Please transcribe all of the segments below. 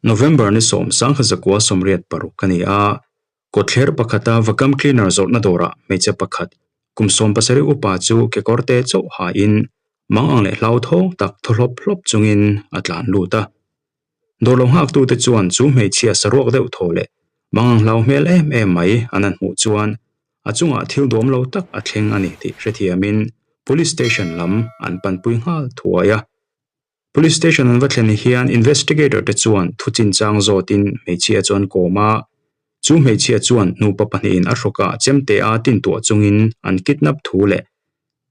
November ni sawm sangkhat zakua sawmriat paruk a ni a, kawtthler pakhata vacuum cleaner zawrhna dawrah hmeichhe pakhat kum sawm pasarih upa chu kekawr te chauh hain mang ang leh hlauthawng tak thaw hlawp hlawp chungin a tlan lut a. Dawr lo nghaktute chuan chu hmeichhia saruak deuh thaw leh mang ang hlau hmel em em mai an han hmuh chuan a chungah thil duam lo tak a thleng a ni tih hrethiamin Police Station lam an panpui nghal thuai a. Police Station an va thlen hian Investigator te chuan thu chinchang zawtin hmeichhia chu an kawm a, chu hmeichhia chuan nupa pahnihin a hrawkah chemte a tintuah chungin an kidnap thu leh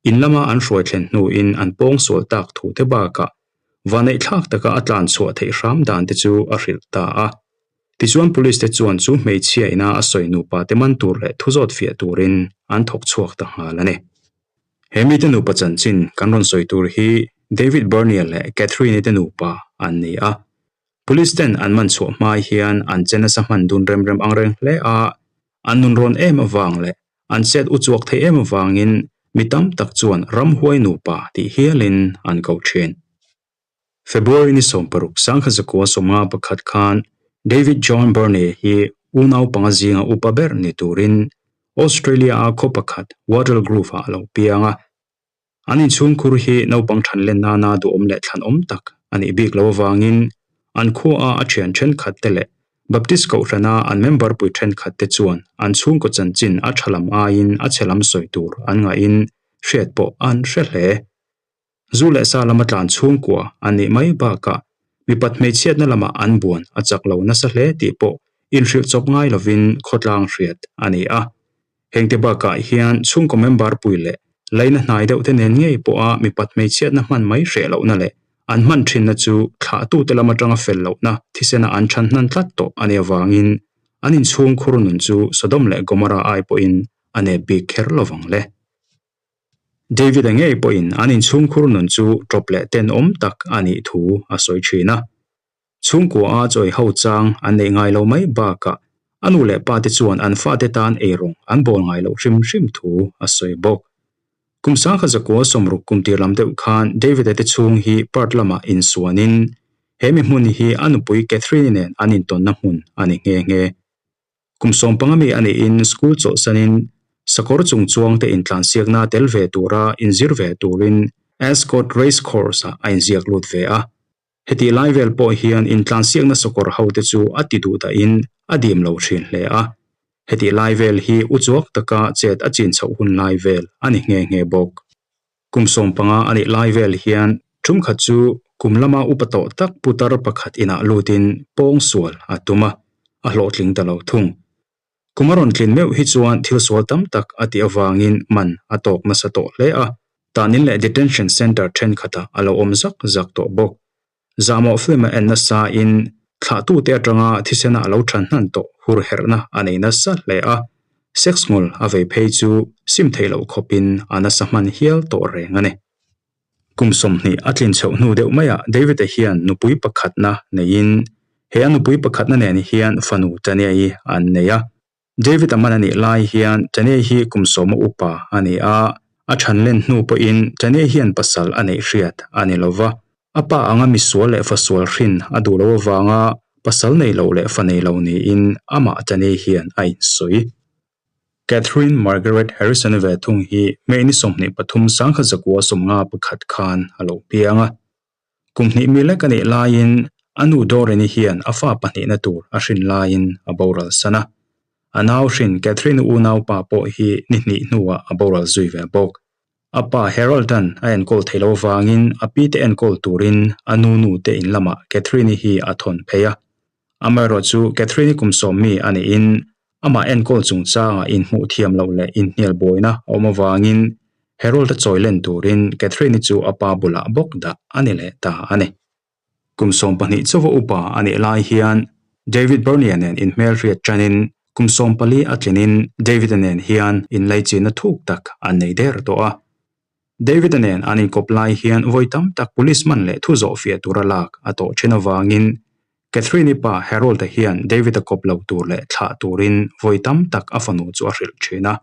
in lama an hruai thlen hnuin an pawngsual tak thu te bakah Vanneih thlak taka a tlan chhuah theih hram dan te chu a hrilh ta a. Tichuan Police te chuan chu hmeichhia ina a sawi nupa te man tur leh thu zawt fiah turin an thawk chhuak ta nghal a ni. He mite nupa chanchin kan rawn sawi tur hi David Bernier leh Catherine-i te nupa an ni a. Police ten an man chhuah hma hian an che nasa hman dun rem rem ang reng hle a, an nun rawn em avang leh An chet u chuak thei em avangin mi tam tak chuan ramhuai nupa tih hialin an ko thin. February ni sawmparuk sangkhat zakua sawmnga pakhat khan David John Burney hi unau panga zinga upa ber ni turin Australia-a khaw pakhat Wattle Grove-ah a lo piang a. An inchhungkhur hi naupang than len nana duhawm leh thlanawm tak a nih bik loh avangin an khuaa a thian thenkhat te leh Baptist Kohhrana an member pui thenkhat te chuan an chhungkaw chanchin a tha lam aiin a chhe lam sawi tur an ngahin hriat pawh an hre hle. Zu leh sa lama tlan chhungkua an nih mai bakah mipat hmeichhiatna lamah an buan a chak lo nasa hle tih pawh inhrilh chawp ngai lovin khawtlang hriat a ni a. Hengte bakah hian chhungkaw member pui leh laina hnai deuh te nen ngei pawha mipat hmeichhiatna hman mai hreh lohna leh an hman thinna chu thlahtute lam atanga fel lohna thisena an than hnan tlat tawh a nih avangin an inchhung khur nun chu Sodom leh Gomorrah ai pawhin a nep bik kher lovang le. David-a ngei pawhin an inchhung khur nun chu tawp leh tenawm tak a nih thu a sawi thin a. Chhungkua a chawi ho chang an neih ngai lo mai bakah a nu leh pa te chuan an fate tan eirawng an bawl ngai loh hrim hrim thu a sawi bawk. Kum sangkhat zakua sawmruk kum tir lam deuh khan David-a te chhung hi Perth lamah insuanin he mi hmun hi a nupui Catherine-i nen an intawnna hmun a ni nghe nghe. Kum sawmpanga mi a nihin school chawlhsanin sakawr chung chuangte intlansiakna tel ve tura inzir ve turin Ascot Race Course-ah a inziak lut ve a. Heti lai vel pawh hian intlansiakna sakawr hote chu a ti duh dahin a dim lo thin hle a. Heti lai vel hi u chuak taka chet a chin chhoh hun lai vel a ni nghe nghe bawk. Kum 15 a nih lai vel hian ṭhumkhat chu kum lama upa tawh tak putar pakhat inah lutin pawngsual a tum a, a hlawhtling ta lo thung. Kum a rawn tlin meuh hi chuan thil sual tam tak a tih avangin man a tawk nasa tawh hle a, tanin leh detention centre thenkhatah a lo awm zak zak tawh bawk. Zahmawh film a en nasa in thlahtute atanga thisena a lo than hnan tawh hur herhna a nei nasa hle a, sex ngul a vei phei chu sim theih loh khawpin a nasa hman hial tawh reng a ni. Kum 20 a tlin chhoh hnu deuh maiah David-a hian nupui pakhatna neiin he a nupui pakhatna nen hian fanu Tania-i an nei a. David-a man a nih lai hian Tania hi kum sawma upa a ni a, a than len hnu pawhin Tania hian pasal a neih hriat a ni lo va. A pa anga misual leh fasual hrin a duh loh avanga pasal nei lo leh fa nei lo niin amah Tania hian a insawi. Catherine Margaret Harrison ve thung hi May ni 23 sangkhat zakua 51 khan a lo piang a. Kum hnih mi lek a nih laiin a nu Doreen-i hian a fa pahnihna tur a hrin laiin a boral san a. A nau hrin Catherine unaupa pawh hi ni hnih hnuah a boral zui ve bawk. A pa Harold-a'n a enkawl thei lo vangin a pite enkawl turin a nu nute in lamah Catherine-i hi a thawn phei a. Amaherawhchu Catherine-i kum sawm mi a niin amah enkawl chungchangah inhmuh thiam loh leh inhnial buaina a awm avangin Harold-a chawi len turin Catherine-i chu a pa bulah bawk dah a ni leh ta a ni. Kum 12 chauha upa a nih lai hian David Bernier nen inhmelhriat tanin kum 14 a tlinin David-a nen hian inlaichinna thuk tak an nei der tawh a. David-a nen an inkawp lai hian vawi tam tak police man leh thu zawhfiah tura lak a tawh thin avangin Catherine-i pa Harold-a hian David-a kawp lo tur leh thlah turin vawi tam tak a fanu chu a hrilh thin a.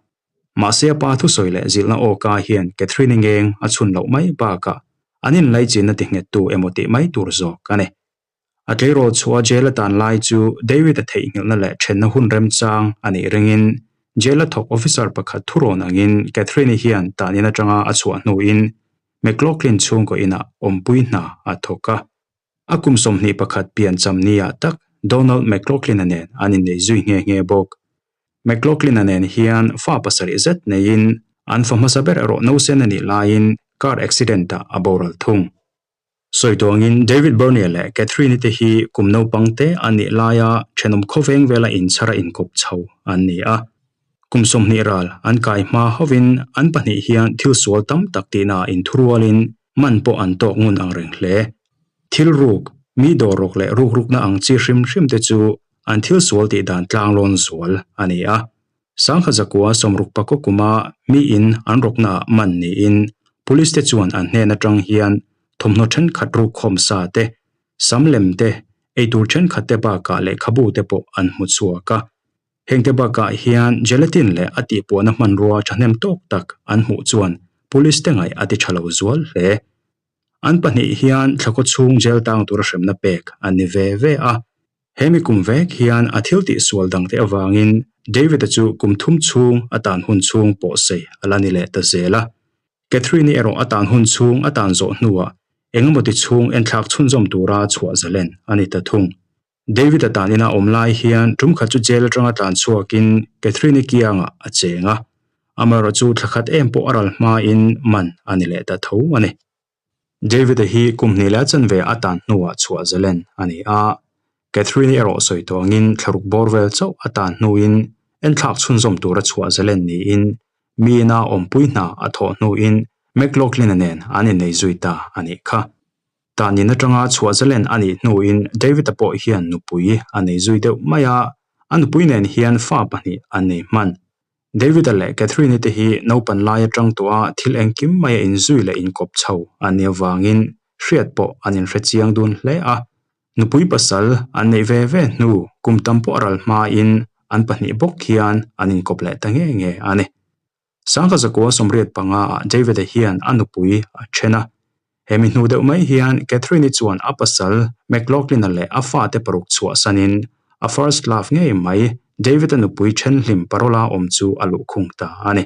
Mahse a pa thusawi leh zilhna awka hian Catherine-i ngeng a chhun loh mai bakah an inlaichinna ti nghettu emaw tih mai tur zawk a ni. A tleirawl chhuah a jail a tan lai chu David-a theihnghilhna leh thenna hun remchang a nih ringin jail a thawk officer pakhat thurawn angin Catherine-i hian tan in atanga a chhuah hnuin McLaughlin chhungkaw inah awmpui hna a thawk a. A kum 21 pian cham niah tak Donald McLaughlin-a nen an innei zui nghe nghe bawk. McLaughlin-a nen hian fa pasarih zet neiin an fa hmasa ber erawh nausen a nih laiin car accident-ah a boral thung. Sawi tuangin David Bernier leh Catherine-i te hi kum naupang te an nih laia thenawm khawveng vela inchhara inkawp chho an ni a. Kum 20 ral an kai hma hovin an pahnih hian thil sual tam tak tihnaah inthurualin man pawh an tawk ngun ang reng hle. Thil ruk, mi dawr rawk leh rukrukna ang chi hrim hrim te chu an thil sual tih dan tlanglawn zual a ni a. Sangha zakua sawmruk pakaw kuma miin an rawknaah man niin Police te chuan an hnen atang hian thawmhnaw thenkhat rukkhawm sa te, sam lem te, eitur thenkhat te bakah lehkhabu te pawh an hmu chhuak a. Hengte bakah hian gelatin leh a tihpuahna hmanrua thahnem tawk tak an hmuh chuan Police te ngaih a ti tha lo zual hle. An pahnih hian thlakaw chhung jail tang tura hremna pek an ni ve ve a. He mi kum vek hian a thil tihsual dangte avangin David-a chu kum thum chhung a tan hun chhung pawh sei a la ni leh ta zel a. Catherine-i erawh a tan hun chhung a tan zawh hnuah engemaw ti chhung enthlak chhunzawm tura chhuah zalen a ni ta thung. David-a tan ina awm lai hian tum khat chu jail atanga tlan chhuakin Catherine-i kiangah a cheng a, amaherawhchu thla khat em pawh a ral hmain man a ni leh ta tho a ni. David-a hi kum hnih leh a chanve a tan hnuah chhuah zalen a ni a, Catherine-i erawh sawi tawh angin thlaruk bawr vel chauh a tan hnuin enthlak chhunzawm tura chhuah zalen niin mi ina awmpui hna a thawh hnuin McLaughlin-a nen an innei zui ta a nih kha. Tanin atanga chhuah zalen a nih hnuin David-a pawh hian nupui a nei zui deuh mai a, a nupui nen hian fa pahnih an nei hman. David-a leh Catherine-i te hi naupan lai atang tawha thil engkim maia inzui leh inkawp chho an nih avangin hriat pawh an inhre chiang dun hle a. Nupui pasal an neih ve ve hnu kum tam pawh a ral hmain an pahnih bawk hian an inkawp leh ta nge nge a ni. Sangha zakua 85 ah David-a hian a nupui a then a. He mi hnu deuh mai hian Catherine-i chuan a pasal McLaughlin-a leh a fate paruk chhuahsanin a first love ngei mai David-a nupui thenhlim parola awm chu a luhkhung ta a ni.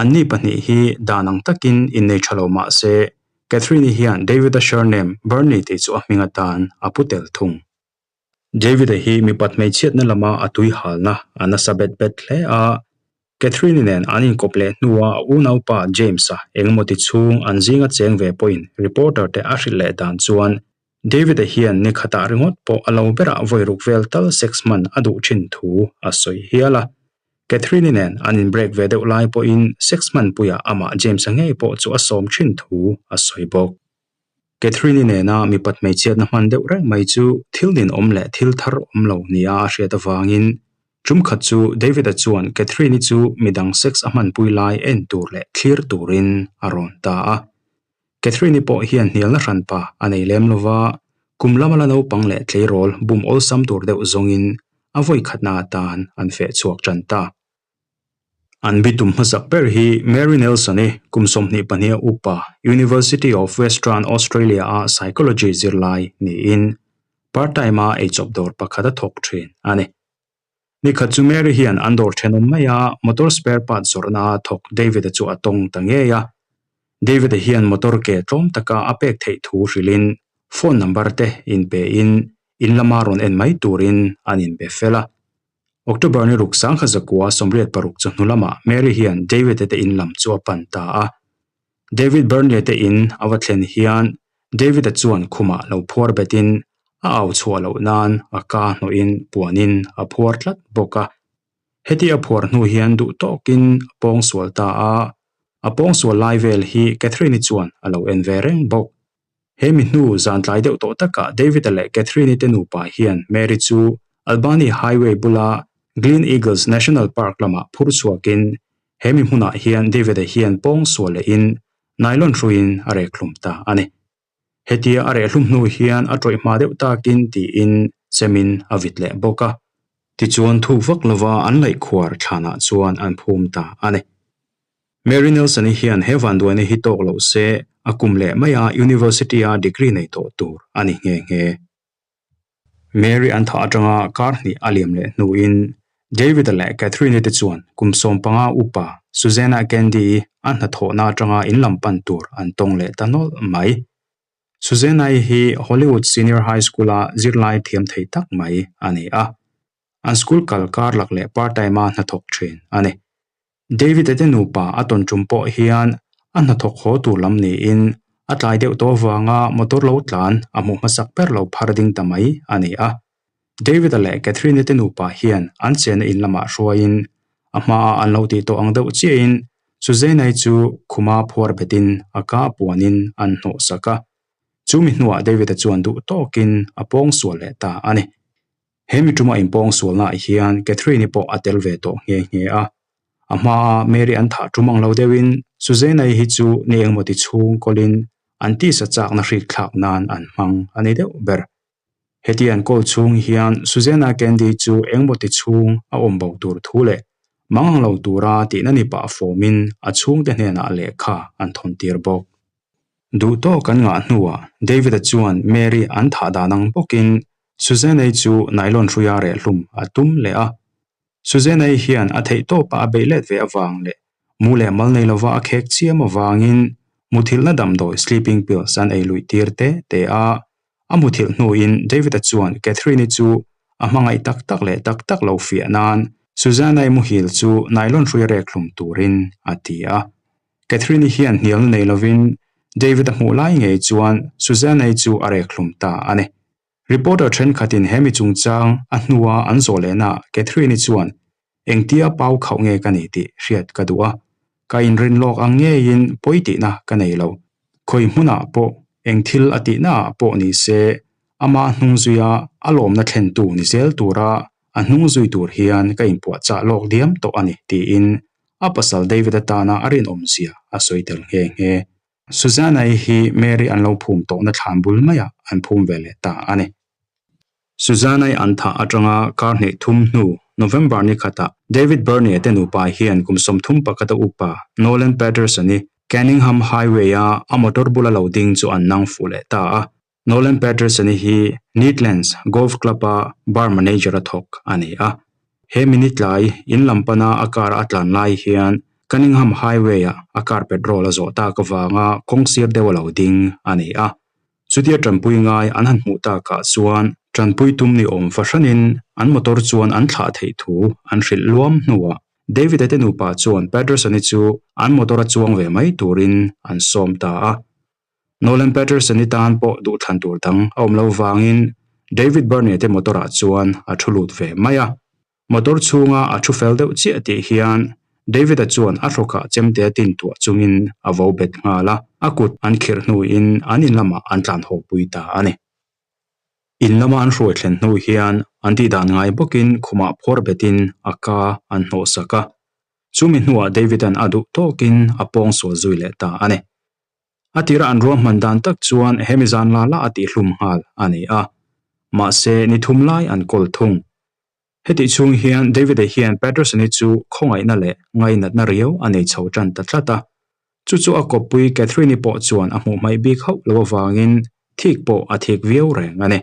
Anni pahnih hi dan ang takin innei tha lo mah se Catherine-i hian David-a surname Burney tih chu a hming atan a pu tel thung. David-a hi mipat hmeichhiatna lama a tui halna a nasa bet bet hle a, Catherine-i nen an inkawp leh hnua a unaupa James-a engemaw ti chhung an zinga cheng ve pawhin reporter te a hrilh leh dan chuan David-a hian ni khatah ringawt pawh a lo berah vawi ruk vel tal sex hman a duh thin thu a sawi hial a. Catherine-i nen an in-break ve deuh lai pawhin sex hmanpuiah amah James-a ngei pawh chu a sawm thin thu a sawi bawk. Catherine-i nena mipat hmeichhiatna hman deuh reng mai chu thil ninawm leh thil thar awm lo nia a hriat avangin tum khat chu David-a chuan Catherine-i chu midang sex a hmanpui lai en tur leh thlir turin a rawn ta a. Catherine-i pawh hian hnialna hranpa a nei lem lova, kum lama la naupang leh tleirawl bum awlsam tur deuh zawngin a vawikhatna atan an feh chhuak tan ta. An bitum hmasak ber hi Mary Nelson-i kum 22 a upa University of Western Australia-a Psychology zirlai niin part-time-a eichawp dawr pakhat a thawk thin a ni. Nikhat chu Mary hian an dawr thenawm mai a, motor spare part zawrhna a thawk David-a chu a tawng ta ngei a. David-a hian motor ke tlawm taka a pek theih thu hrilhin phone number te inpein in lama rawn en mai turin an inbe fel a. October ni ruk sangkhat zakua 86 chawhnu lamah Mary hian David-a te in lam chu a pan ta a. David Burnley te in a va thlen hian David-a chuan khumah lo phuar betin a au chhuah loh nan a ka hnawhin puanin a phuar tlat bawk a. Heti a phuar hnu hian duh tawkin a pawng sual ta a, a pawng sual lai vel hi Catherine-i chuan a lo en ve reng bawk. He mi hnu zan tlai deuh tawh takah David-a leh Catherine-i te nupa hian Mary chu Albany Highway bula Glen Eagles National Park lamah phur chhuakin he mi hmunah hian David-a hian pawng sual lehin nylon hruiin a rek hlum ta a ni. Hetia a reh hlum hnu hian a tawih hma deuh takin tiin chemin a vit leh bawk a. Tichuan thuk vak lova an laihkhuar thlanah chuan an phum ta a ni. Mary Nelson-i hian he vanduaina hi tawk loh se a kum leh maia University-a degree nei tawh tur a ni nghe nghe. Mary an thah atanga kar hnih a liam leh hnuin David-a leh Catherine-i te chuan kum 15 upa Susanna Candy-i a hnathawhna atanga in lam pan tur an tawng leh ta nawlh mai. Susanna-i hi Hollywood Senior High School-a zirlai thiam thei tak mai a ni a. An school kal kar lak leh part-time-a hnathawk thin a ni. David-a te nupa a tawn tum pawh hian a hnathawk haw tur lam niin a tlai deuh tawh avanga motor lo tlan a hmuh hmasak ber lo phar ding ta mai a ni a. David-a leh Catherine-i te nupa hian an chenna in lamah hruaiin a hmaa an lo tih tawh ang deuh chiahin Suzanne-i chu khuma phuar betin a ka puanin an hnawhsak a. Chumi hnuah David-a chuan duh tawkin a pawngsual leh ta a ni. He mi ṭuma inpawng sualnaah hian Catherine-i pawh a tel ve tawh nghe nghe a. A hmaa Mary an thah ṭum ang lo deuhin Susanna-i hi chu ni engemaw ti chhung kawlin an tisa chakna hrik thlak nan an hmang a ni deuh ber. Heti an kawl chhung hian Susanna Candy chu engemaw ti chhung a awm bo tur thu leh mang ang lo tura tihna ni pah fawmin a chhungte hnenah lehkha an thawn tir bawk. Duh tawk an ngah hnuah David-a chuan Mary an thah dan ang bawkin Suzanne-i chu nylon hruia reh hlum a tum leh a. Suzanne-i hian a theih tawpa a beih let ve avang leh mu leh mal nei lova a khek chiam avangin muthilhna damdawi sleeping pills an ei luih tir te te a. A muthilh hnuin David-a chuan Catherine-i chu a hmangaih tak tak leh tak tak lo fiah nan Suzanne-i muhil chu nylon hruia rek hlum turin a ti a. Catherine-i hian hnialna nei lovin David-a hmuh lai ngei chuan Suzanne-i chu a rek hlum ta a ni. Reporter thenkhatin he mi chungchang a hnua an zawh lehnaah Catherine-i chuan engtia pau khauh nge ka ni tih hriat ka duh a, ka inrin lawk ang ngeiin pawi tihna ka nei lo. Khawi hmunah pawh eng thil a tihnaah pawh ni se ama hnung zuia a lawmna thlentu ni zel tura a hnung zui tur hian ka inpuahchah lawk diam tawh a ni tiin a pasal David atana a rinawmzia a sawi tel nghe nghe. Susanna-i hi Mary an lo phum tawhna thlan bul maiah an phum ve leh ta a ni. Susanna-i an thah atanga kar hnih thum hnu November ni khatah David Bernie-a te nupa hian kum 31 a upa Nolan Patterson-i Canningham Highway-a a motor bula lo ding chu an nang fuh leh ta a. Nolan Patterson-i hi Neatlands Golf Club-a bar manager a thawk a ni a. He minute tlai in lam pana a car a tlan lai hian Cunningham Highway-ah a car petrol a zawh tak avanga kawng sir deuh a lo ding a ni a. Chutia tanpui ngai an han hmuh takah chuan tanpui tum ni awm fahranin an motor chuan an thlah theih thu an hrilh luam hnuah David-a te nupa chuan Patterson-i chu an motor a chuang ve mai turin an sawm ta a. Nolan Patterson-i tan pawh duhthlan tur dang a awm lo vangin David Byrne te motor-ah chuan a thu lut ve mai a. Motor chhunga a thu fel deuh chiah tih hian David-a chuan a hrawkah chemte a tin tuah chungin a vo bet nghal a, a kut an khirh hnuin an in lamah an tlan haw pui ta a ni. In lama an hruai thlen hnu hian an tihdan ngai bawkin khumah phawr betin a ka an hnawhsak a. Chumi hnuah David-a'n a duh tawkin a pawngsual zui leh ta a ni. A tira an ruahman dan tak chuan hemi zan la la a tihhlum nghal a ni a, mahse ni thum lai an kawl thung. Hetih chhung hian David-a hian Patterson-i chu khawngaihna leh ngainatna riau a nei chho tan ta tlat a. Chu chu a kawppui Catherine-i pawh chuan a hmuh hmaih bik hauh lo avangin thik pawh a thik viau reng a ni.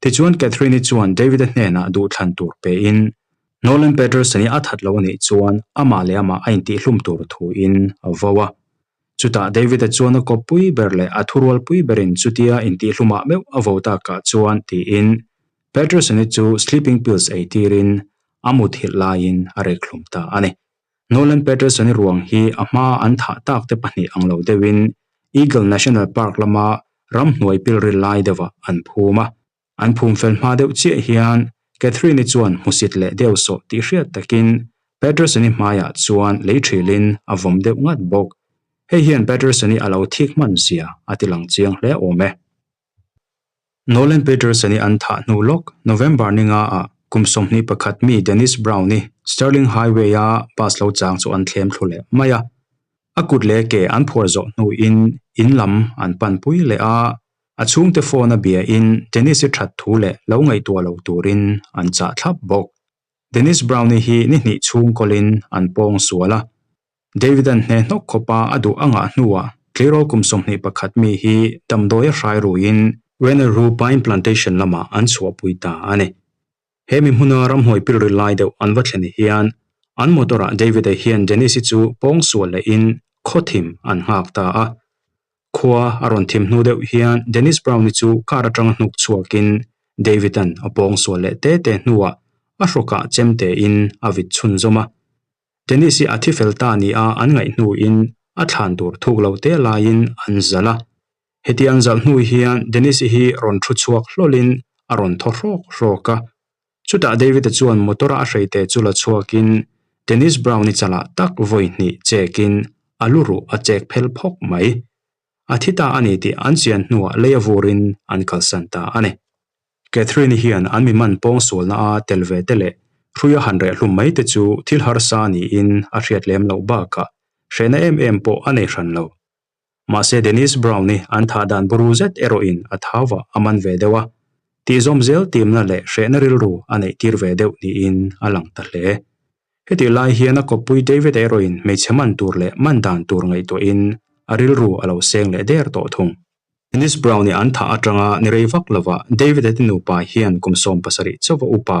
Tichuan Catherine-i chuan David-a hnenah duhthlan tur pein Nolan Patterson-i a that lo a nih chuan amah leh amah a intihhlum tur thuin a vo a. Chutah David-a chuan a kawppui ber leh a thurualpui berin chutia intihhlumah meuh a vo takah chuan tiin Patterson-i chu sleeping pills ei tirin a muthilh laiin a rekhlum ta a ni. Nolan Patterson-i ruang hi a hmaa an thah tak te pahnih ang lo deuhin Eagle National Park lama ramhnuai pilril lai deuhah an phum a. An phum fel hma deuh chiah hian Catherine-i chuan hmusit leh deuh sawh tih hriat takin Patterson-i hmaiah chuan lei ṭhilin a vawm deuh ngat bawk. Hei hian Patterson-i a lo thik hman zia a ti lang chiang hle awm e. Nolan Patterson-i an thah hnu lawk November ni nga ah kum 21 mi Dennis Brown-i Sterling Highway-a bus lo chang chu an thlem thlu leh mai a. A kut leh ke an phuar zawh hnuin in lam an panpui leh a, A chhungte phone a bia in Dennis-i that thu leh lo ngaihtuah lo turin an chah thlap bawk. Dennis Brown-i hi ni hnih chhung kawlin an pawng sual a. David-a'n hne hnawk khawpa a duh a ngah hnuah tleirawl kum 21 mi hi damdawi a hrai ruiin Weneroo Pine Plantation lamah an chhuahpui ta a ni. He mi hmuna ramhnuai pilri lai deuh an va thlen hian an motor-ah David-a hian Dennis-i chu pawngsual lehin khaw thim an nghak ta a. Khua a rawn thim hnu deuh hian Dennis Brown-i chu car atanga hnuk chhuakin David-a'n a pawngsual leh te te hnuah a hrawkah chem tein a vit chhunzawm a. Dennis-i a thi fel ta nia an ngaih hnuin a thlan tur thuk lo te laiin an zalh a. Heti an zalh hnu hian Dennis-i hi rawn thu chhuak hlawlin a rawn thaw hrawk hrawk a. Chutah David-a chuan motor-a a hreite chu la chhuakin Dennis Brown-i chalah tak vawi hnih chekin a lu ruh a chek phel phawk mai. A thi ta a ni tih an chian hnuah lei a vurin an kalsan ta a ni. Catherine-i hian an mi man pawng sualna a tel ve te leh hruia han reh hlum mai te chu thil harsa niin a hriat lem loh bakah hrehna em em pawh a nei hran lo. Mahse Dennis Brown-i an thah dan buru zet erawhin a thau ah a man ve deuh a, tihzawm zel timna leh hrehna rilru a neih tir ve deuh niin a lang ta hle. Hetih lai hian a kawppui David erawhin hmeichhe man tur leh man dan tur ngaihtuahin a rilru a lo seng leh der tawh thung. Dennis Brown-i an thah atanga ni rei vak lovah David-a te nupa hian kum 70 chauva upa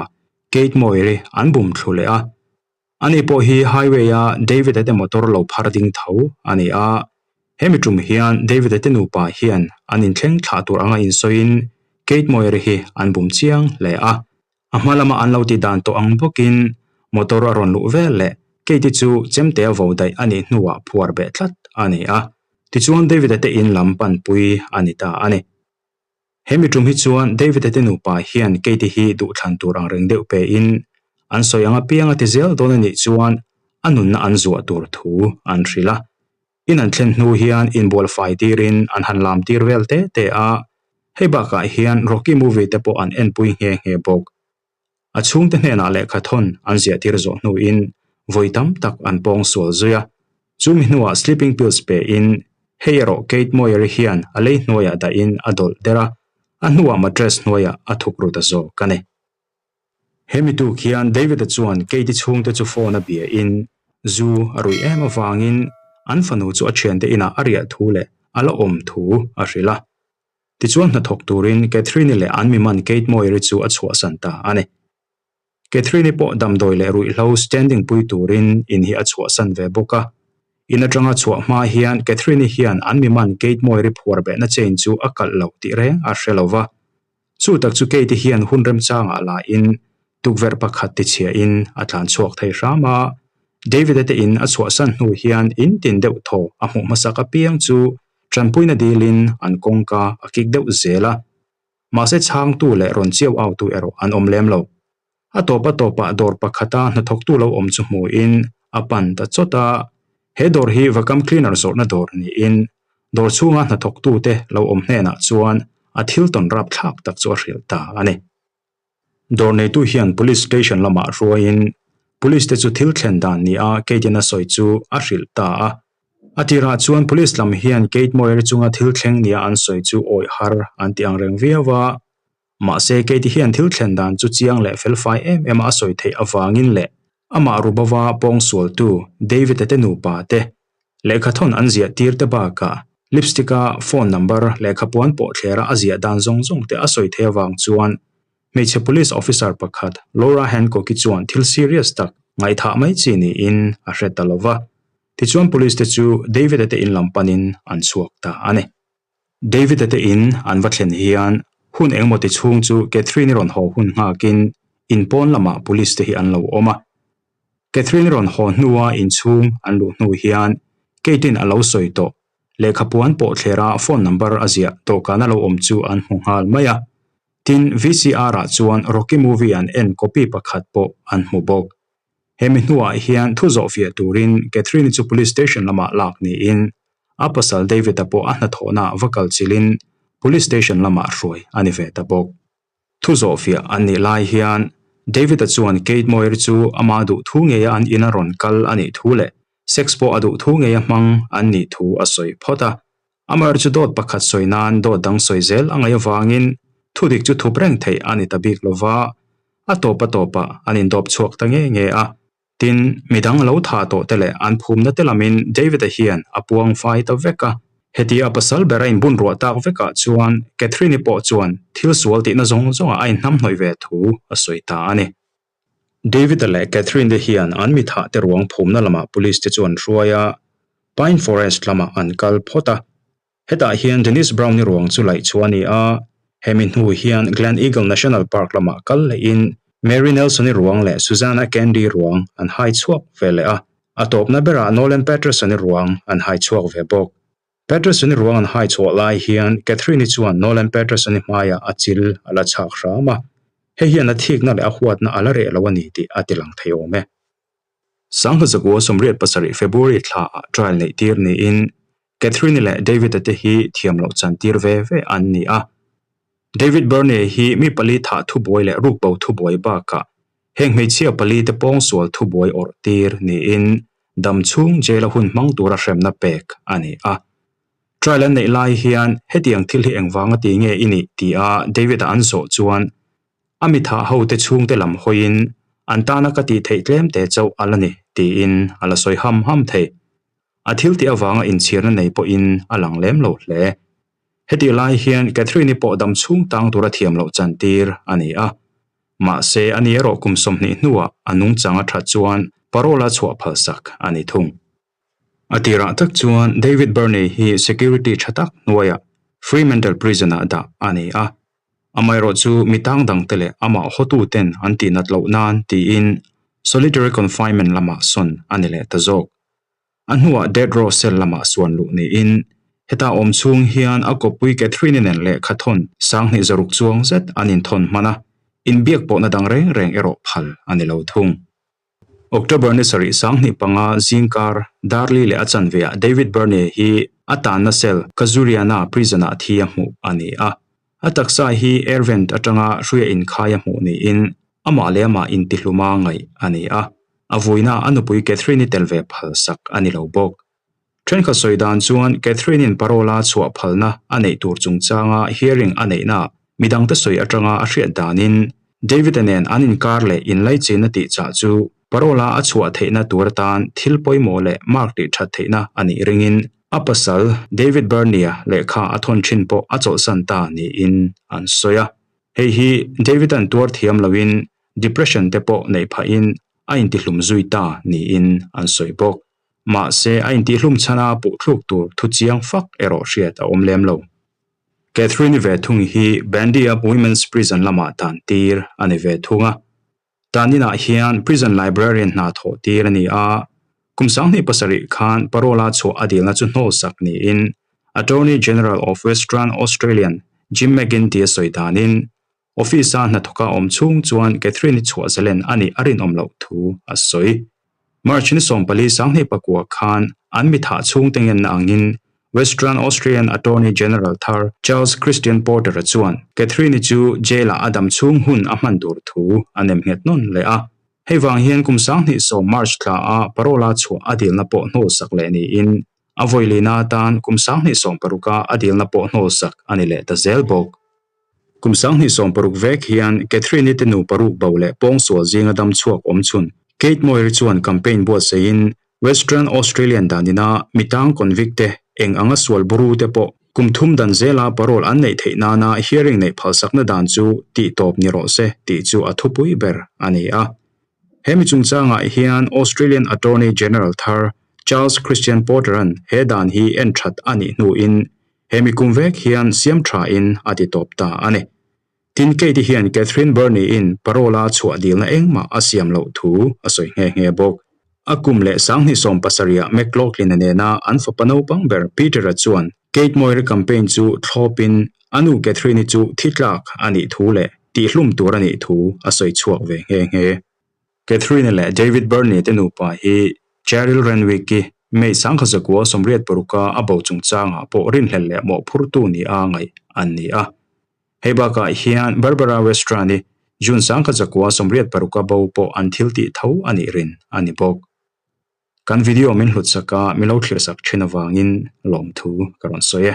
Kate Moir-i an bum thlu leh a, Ani pawh hi highway-a David-a te motor lo phar ding tho a ni a, hemi tum hian David-a te nupa hian an inthleng thlah tur anga insawiin Kate Moir-i hi an bum chiang hle a. A hma lama an lo ti dan tawh ang bawkin motor a rawn luh vel leh Kate-i chu chemte a vo daih a nih hnuah phuar beh tlat a ni a, tichuan David-a te in lam panpui a ni ta a ni. He mi tum hi chuan David-a te nupa hian Kate hi duhthlan tur ang reng deuh pein an sawi ang apiang a ti zel dawn a nih chuan a nunna an zuah tur thu an hrilh a. In an thlen hnu hian inbual fai tirin an han lam tir vel te te a, hei bakah hian Rocky movie te pawh an enpui nghe nghe bawk. A chhungte hnenah lehkha thawn an ziahtir zawh hnuin vawi tam tak an pawng sual zui a. Chumi hnuah sleeping pills pein hei erawh Kate Moyer-i hian a lei hnuaiah dahin a dawlh der a, a hnuah mattress hnuaiah a thuk ru ta zawk a ni. He mi tuk hian David-a chuan Kate-i chhungte chu phone a biain zu a ruih em avangin an fanu chu a thiante inah a riah thu leh a la awm thu a hrilh a. Tichuan hnathawk turin Catherine-i leh an miman Kate Moyer-i chu a chhuahsan ta a ni. Catherine-i pawh damdawi leh ruihhlo standing pui turin in hi a chhuahsan ve bawk a. In atanga chhuah hma hian Catherine-i hian an miman Kate Moyer-i phuar behna chain chu a kalh lo tih reng a hre lo va. Chu tak chu Kate-i hian hun remchangah lain tukverh pakhat tichhiahin a tlan chhuak thei hram a. David-a te in a chhuahsan hnu hian in tin deuh thaw a hmuh hmasak apiang chu Tanpuina dilin an kawngka a kik deuh zel a, mahse chhangtu leh rawn chiau autu erawh an awm lem lo. A tawp a tawpah dawr pakhata hnathawktu lo awm chu hmuhin a pan ta chawt a, he dawr hi vacuum cleaner zawrhna dawr niin dawr chhunga hnathawktute lo awm hnenah chuan a thil tawn rapthlak tak chu a hrilh ta a ni. Dawr neitu hian Police Station lamah hruaiin Police te chu thil thlen dan nia Kate-in a sawi chu a hrilh ta a. A tirah chuan Police lam hian Kate Moyer chunga thil thleng nia an sawi chu awih har an ti angreng viau a. Mahse Kate hian thil thlen dan chu chiang leh felfai em em a a sawi theih avangin leh amah Rubova pawngsualtu David-a te nupa te Lehkhathawn an ziah tir te bakah lipstick-a phone number lehkhapuan pawh thlera a ziah dan zawng zawng te a sawi theih avang chuan hmeichhe police officer pakhat Laura Hancock-i chuan thil serious tak ngaihthah mai chi niin a hre ta lo va. Tichuan police te chu David-a te in lam panin an chhuak ta a ni. David-a te in an va thlen hian hun engemaw ti chhung chu Catherine-i rawn haw hun nghakin in pawn lamah police te hi an lo awm a. Catherine rawn haw hnua inchhung an luh hnu hian Kate-in a lo sawi tawh. Lehkhapuan pawh thlera phone number a ziah dawhkan a lo awm chu an hmu nghal mai a. Tin, VCR-ah chuan Rocky movie an en copy pakhat pawh an hmu bawk. Hemi hnuah hian thu zawhfiah turin Catherine-i chu police station lamah lak niin a pasal David-a pawh a hnathawhnaah va kal chilhin police station lamah hruai a ni ve ta bawk. Thu zawhfiah an nih lai hian David-a chuan Kate Moyer chu ama duh thu ngeia an ina rawn kal a nih thu leh sex pawh a duh thu ngeia hmang an nih thu a sawi phawt a. Amaherawhchu chu dawt pakhat sawi nan dawt dang sawi zel a ngaih avangin thu dik chu thup reng theih a ni ta bik lo va, a tawp a tawpah an indawp chhuak ta nge nge a. Tin, midang lo thah tawh te leh an phumna te lamin David-a hian a puang fai ta vek a. Hetia a pasal ber a inbun ruah tak vekah chuan Catherine-i pawh chuan thil sual tihna zawng zawngah a inhnamhnawih ve thu a sawi ta a ni. David-a leh Catherine te hian an mi thah te ruang phumna lamah police te chu an hruai a, Pine Forest lamah an kal phawt a. Hetah hian Denise Brown-i ruang chu laih chhuah a ni a, hemi hnu hian Glen Eagle National Park lamah kal lehin Mary Nelson-i ruang leh Susanna Candy ruang an hai chhuak ve leh a, a tawpna berah Nolan Patterson-i ruang an hai chhuak ve bawk. Patterson-i ruang an hai chhuah lai hian Catherine-i chuan Nolan Patterson-i hmaiah a chil a la chhak hram a, hei hian a thikna leh a huatna a la reh lo a ni tih a tilang thei awm e. Sangha 27 February thlaah trial neih tir niin Catherine-i leh David-a te hi thiam loh chan tir ve ve an ni a. David Burney hi mi pali thah thubuai leh rukbo thubuai bakah heng hmeichhia pali te pawngsual thubuai awrh tir niin dam chhung jail-a hun hmang tura hremna pek a ni a. Trial an neih lai hian hetiang thil hi engvanga ti nge i nih tia David-a an zawh chuan a mi thah ho te chhungte lam hawiin an tana ka tih theih tlem te chauh a la ni tiin a la sawi ham ham thei. A thil tih avanga inchhirna nei pawhin a lang lem lo hle. Hetih lai hian Catherine-i pawh dam chhung tang tura thiam loh chantir a ni a. Mahse, ani erawh kum 20 hnuah a nungchang a that chuan parole a chhuah phalsak a ni thung. A tirah tak chuan David Burney hi security tha tak hnuaiah Fremantle Prison-ah dah a ni a. Amaherawh chu mi tang dangte leh amah hawtuten an tihnat loh nan tiin solitary confinement lamah sawn a ni leh ta zawk. A hnuah Death Row cell lamah suan luh niin heta awm chhung hian a kawppui Catherine-i nen lehkha thawn 2000 zaruk chuang zet an inthawn hman a, inbiak pawhna dang reng reng erawh phal a ni lo thung. October ni sarih 25 zingkar Darli leh a chanveah David Burney hi a tanna cell Casuarina prison-ah thi a hmuh a ni a. A taksa hi air vent atanga hruia inkhai a hmuh niin amah leh amah intihluma ngaih a ni a. A vuina a nupui Catherine-i tel ve phalsak a ni lo bawk. Thenkhat sawi dan chuan Catherine-in parole-a chhuah phalna a neih tur chungchanga hearing a neihnaah midangte sawi atanga a hriat danin David-a nen an inkar leh inlaichinna tihchah chu parole-a a chhuah theihna tur atan thil pawimawh leh mark tihthat theihna a nih ringin a pasal David Byrne-a lehkha a thawn thin pawh a chawlhsan ta niin an sawi a. Hei hi David-a'n tuar thiam loin depression te pawh neih phahin a intihlum zui ta niin an sawi bawk. Mahse, a intihhlum chhana puhthluk tur thu chiang fak erawh hriat a awm lem lo. Catherine-i ve thung hi Bandyup Women's Prison lamah tan tir a ni ve thung a. Tan inah hian prison librarian hna thawh tir a ni a, kum 27 khan parole-a chhuah a dilna chu hnawlsak niin Attorney General of Western Australian Jim McGinty a sawi danin Office-a hnathawka awm chhung chuan Catherine-i chhuah zalen a nih a rinawm loh thu a sawi. March ni 14 29 khan an mi thah chhungte ngenna angin Western Australian Attorney General thar Charles Christian Porter-a chuan Catherine-i chu jail-ah a dam chhung hun a hman tur thu a nem nghet nawn leh a. Hei vang hian kum 2010 March thlaah parole-a chhuah a dilna pawh hnawlsak leh niin a vawi lehna atan kum 2016-a a dilna pawh hnawlsak a ni leh ta zel bawk. Kum 2016 vek hian Catherine-i te nupa ruk bo leh pawngsual zinga dam chhuak awm chhun Kate Moir-i chuan campaign buatsaihin Western Australian danina mitang convict te eng anga sual buru te pawh kum thum dan zela parole an neih theih nana hearing neih phalsakna dan chu tih tawp ni rawh se tih chu a thupui ber a ni a. He mi chungchangah hian Australian Attorney General thar Charles Christian Porter-a'n he dan hi en that a nih hnuin Hemi kum vek hian siam thain a ti tawp ta a ni. Tin, Kate-i hian Catherine Burney-in parole-a chhuah dilna engmah a siam loh thu a sawi nghe nghe bawk. A kum leh 2017-ah McLaughlin-a nena an fapa naupang ber Peter-a chuan Kate Moir-i campaign chu thlawpin a nu Catherine-i chu thi tlak a nih thu leh tihhlum tur a nih thu a sawi chhuak ve nghe nghe. Catherine leh David Burney te nupa hi Cheryl Renwick-i May 1986-a a bo chungchangah pawh rinhlelh leh mawhphurtu ni a ngaih an ni a. Hei bakah hian Barbara Westran-i June 1986-a bo pawh an thil tih tho a nih rin a ni bawk. Kan video min hlutsak a, min lo thlirsak thin avangin lawmthu ka rawn sawi e.